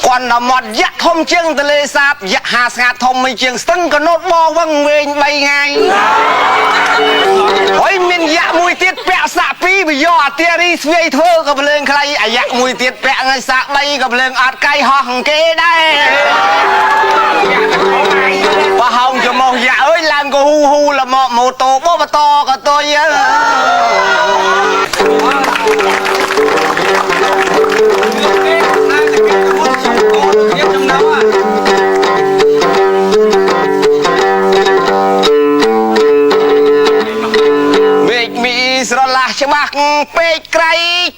គាត់ដល់មាត់យៈធំជាងទលេសាបយៈហាស្ងាត់ធំមិនជាងស្ទឹងកណូតបវឹងវែង3ថ្ងៃហើយមានយៈមួយទៀតពាក់សាក់2វាយកអាទារីស្វាយធ្វើក៏ភ្លើងខ្លីអាយៈមួយទៀតពាក់ឲ្យសាក់3ក៏ភ្លើងអត់កាយហោះគេដែរបើហោងច្រមុះយៈអើយឡើងក៏ហ៊ូហ៊ូលមកម៉ូតូបបតក៏តុយមេឃមីស្រឡះច្បាស់ពេកក្រៃ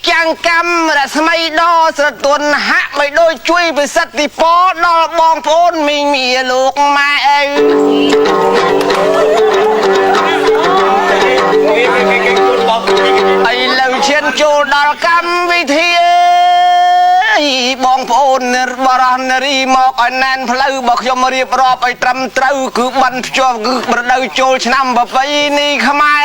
ចាំងកម្មរស្មីដ៏ស្រទន់ហាក់មិនដូចជួយប្រសិទ្ធិពរដល់បងប្អូនមីងមាលោកម៉ែអើឥឡូវឈានចូលដល់កម្មវិធីបងប្អូនបរោះនារីមកឲ្យណែនផ្លូវបើខ្ញុំរៀបរាប់ឲ្យត្រឹមត្រូវគឺបិណ្ឌភ្ជាប់គឺរដូវចូលឆ្នាំប្រពៃណីខ្មែរ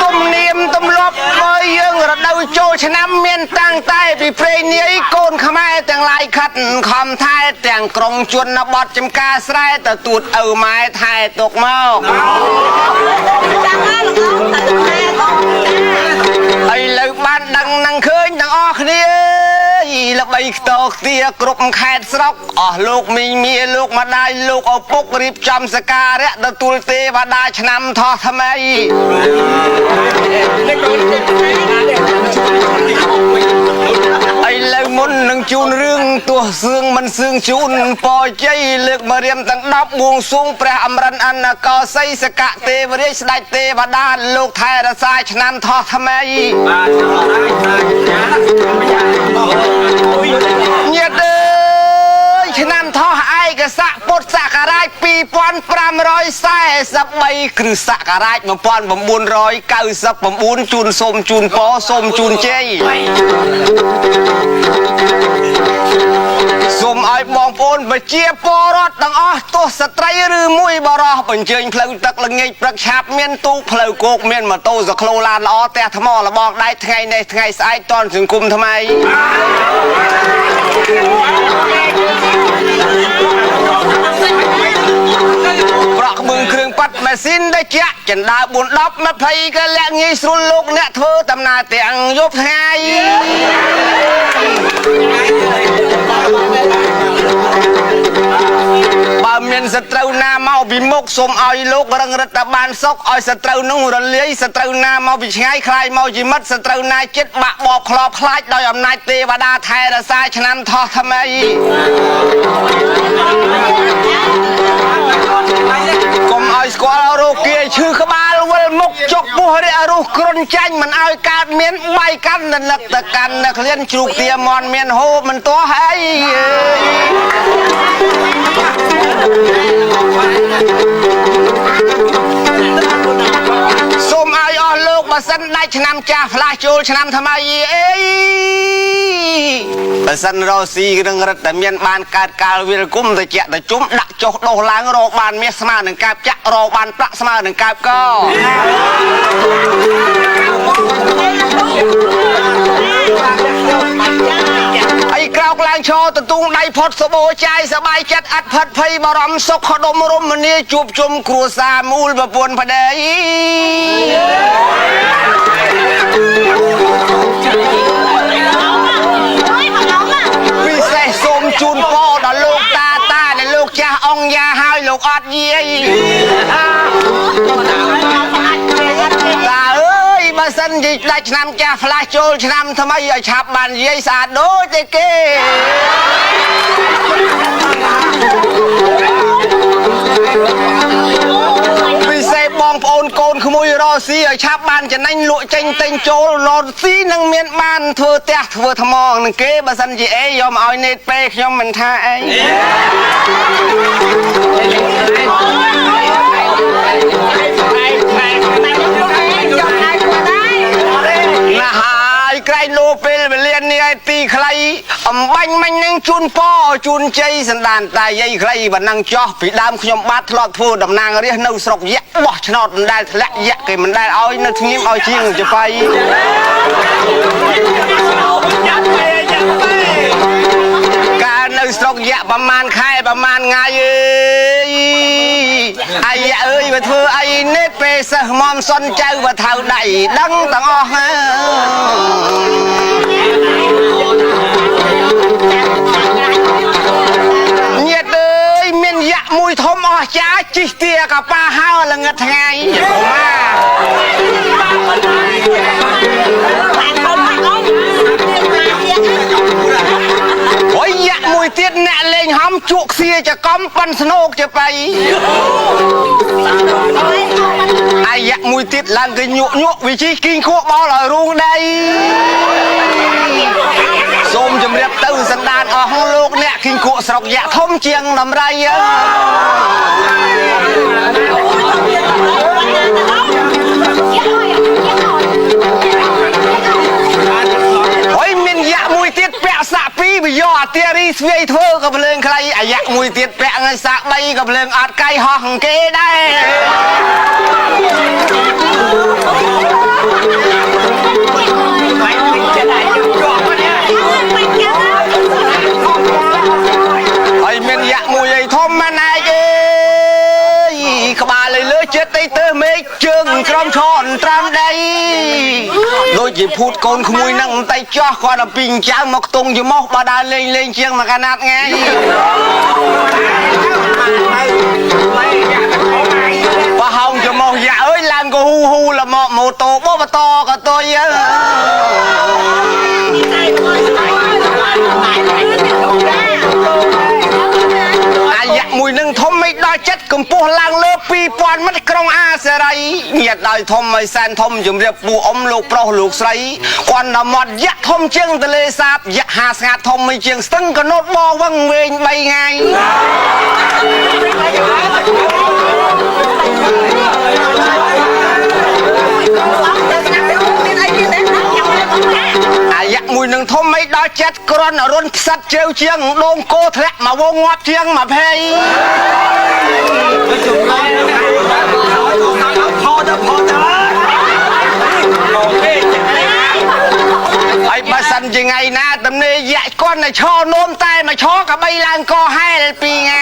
ទំនៀមទម្លាប់បើយើងរដូវចូលឆ្នាំមានតាំងតែពីព្រេងនាយកូនខ្មែរទាំងឡាយខិតខំថែទាំងក្រុងជនបទចំការស្រែទៅទួតឪម៉ែថែទុកមកឥឡូវបានដឹងនឹងឃើញទាំងអស់គ្នាល្បីខ្ទោខ្ទាគ្រប់ខេត្តស្រុកអស់លោកមីងមាលោកម្ដាយលោកឪពុករៀបចំសការៈទទួលទេវតាឆ្នាំថោះថ្មីឥឡូវមុននឹងជូនរឿងទោះសឿងមិនសឿងជូនពរជ័យលើកមករៀមទាំង10បួងសួងព្រះអមរិនអនកោសីសកៈទេវរាជស្ដេចទេវតាលោកថែរក្សាឆ្នាំថោះថ្មីញាតិអើយឆ្នាំថោះឯកស័កពុទ្ធសករាជ2543គ្រិស្តសករាជ1999ជូនសូមជូនពរសូមជូនជ័យសូមឲ្យបងប្អូនប្រជាពលរដ្ឋទាំងអស់ទោះស្ត្រីឬមួយបរោះបញ្ជើញផ្លូវទឹកល្ងាចព្រឹកឆាប់មានទូកផ្លូវគោកមានម៉ូតូសក្លូឡានល្អផ្ទះថ្មលបងដែកថ្ងៃនេះថ្ងៃស្អែកតនសង្គមថ្មីប្រក់បឹងគ្រឿងប៉ាត់ម៉ាស៊ីនដែលជាក់ចិនដាវ4 10 20ក៏លាក់ងាយស្រួលលោកអ្នកធ្វើដំណើរទាំងយប់ថ្ងៃបើមានសត្រូវណាមកពីមុខសូមឲ្យលោករឹងរិតតែបានសុខឲ្យសត្រូវនោះរលាយសត្រូវណាមកពីឆ្ងាយខ្លាយមកជាមិត្តសត្រូវណាចិត្តបាក់បបខ្លោបខ្លាចដោយអំណាចទេវតាថែរក្សាឆ្នាំថោះថ្មីកុំឲ្យស្គាល់រោគាឈឺក្បាលវិលមុខចុកពោះរាក់រុះគ្រុនចាញ់មិនឲ្យកើតមានបាយកាន់នឹកតកាន់នឹកលៀនជ្រូកទាមន់មានហូបមិនទាស់អីសូមឲ្យអស់លោកបើសិនដាច់ឆ្នាំចាស់ផ្លាស់ចូលឆ្នាំថ្មីអីបើសិនរកស៊ីនឹងរឹតតែមានបានកើតកាលវិលគុំទៅជាក់ទៅជុំដាក់ចុះដោះឡើងរកបានមាសស្មើនឹងកើបចាក់រកបានប្រាក់ស្មើនឹងកើបកអីក្រោកឡើងឈរទទូងដៃផុតសបោចាយសបាយចិត្តអត់ផិតភ័យបារម្ភសុខខដុមរមនាជួបជុំគ្រួសារមូលប្រពន្ធប្តីពិសេសសូមជូនពរដល់លោកតាតាដែលលោកចាស់អង្គយ៉ាហើយលោកអត់យាយតាអើយបើសិនជាដាច់ឆ្នាំចាស់ផ្លាស់ចូលឆ្នាំថ្មីឲ្យឆាប់បានយាយស្អាតដូចតែគេពិសេសបងប្អូនកូនក្មួយរកស៊ីឲ្យឆាប់បានចំណេញលក់ចេញទិញចូលរកស៊ីនឹងមានបានធ្វើផ្ទះធ្វើថ្មនឹងគេបើសិនជាអីយកមកឲ្យនេតពេខ្ញុំមិនថាអីណាហើយ ក្រែងលោពេលវេលានេះឲ្យទីខ្លីអំបាញ់មិញនឹងជូនពរជូនជ័យសន្តានតាយាយខ្លីបើនឹងចោះពីដើមខ្ញុំបាទធ្លាប់ធ្វើតំណាងរាស្ត្រនៅស្រុកយៈបោះឆ្នោតមិនដែលធ្លាក់យៈគេមិនដែលឲ្យនៅធ្ងៀមឲ្យជាងចបៃកាលនៅស្រុកយៈប្រមាណខែប្រមាណថ្ងៃអើយអាយៈអើយបើធ្វើអីនេះពេលសិស្សមុំសុនចៅបើថៅដៃដឹងទាំងអស់ញាតិអើយមានយៈមួយធំអស្ចារ្យជិះទាកប៉ាហើល្ងឹតថ្ងៃអូម៉ាយយៈមួយទៀតអ្នកលេងហំជក់ខ្សៀចកំប៉ិនស្នោកចបៃអាយៈមួយទៀតឡើងគេញក់ញក់វិជីគីងខួបោលឲ្យរូងដីសូមជម្រាបទៅសន្តានអស់លោកអ្នកគីងខួស្រុកយៈធំជាងដំរីហើយមានយៈមួយទៀតពាក់សាក់ពីរវាយកអាទារីស្វាយធ្វើក៏ភ្លើងខ្លីអាយៈមួយទៀតពាក់ឲ្យសាក់3ក៏ភ្លើងអត់កៃហោះគេដែរហើយមានយៈមួយឯធំម៉ែឯងអើយក្បាលលើចិត្តអីទៅមេឃជើងក្រំឆនត្រាំដីដូចជាភូតកូនក្មួយនឹងតែចោះគាត់ដល់ពីចៅមកខ្ទង់យមោះបើដើរលេងលេងជាងមកកណាត់ថ្ងៃបើហោងយមោះយ៉ាអើយឡើងក៏ហ៊ូហ៊ូលមកម៉ូតូបបតក៏តុយអាយៈមួយនឹងធំមិនដល់ចិត្តកម្ពស់ឡើងលើ2000ម៉ែត្រក្រុងអាសេរីញាតដោយធំឲ្យសែនធំជំរាបពូអ៊ំលោកប្រុសលោកស្រីគាត់ដល់មាត់យៈធំជាងទលេសាបយៈហាស្ងាត់ធំមិនជាងស្ទឹងកណូតបវឹងវែង3ថ្ងៃអាយៈមួយនឹងធំមិនដល់ចិត្តគ្រាន់រុនផ្សិតជើវជាងដងគោធ្លាក់មកវងងាប់ជាង20ហើយបើសិនជាថ្ងៃណាទំនេរយៈគាត់នៅឈរនោមតែមកឈរក៏បីឡើងកហែល2ថ្ងៃ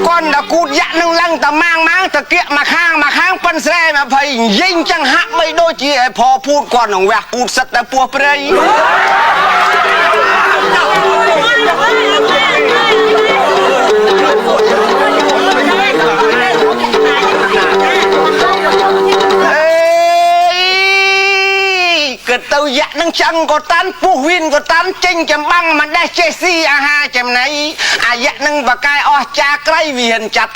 គាត់ដល់គូតយៈនឹងឡើងតម៉ាងម៉ាងតកៀកមកខាងមកខាងប៉ិនស្រែ20យិញចឹងហាក់បីដូចជាផភូតគាត់នឹងវះគូតសិតតែពោះព្រៃគិតទៅយៈនឹងចឹងក៏តាន់ពុះវីនក៏តាន់ចេញចម្បាំងមិនដេះចេះស៊ីអាហារចំណៃអាយៈនឹងបកែអស់ចាក្រៃវាហ៊ានចាប់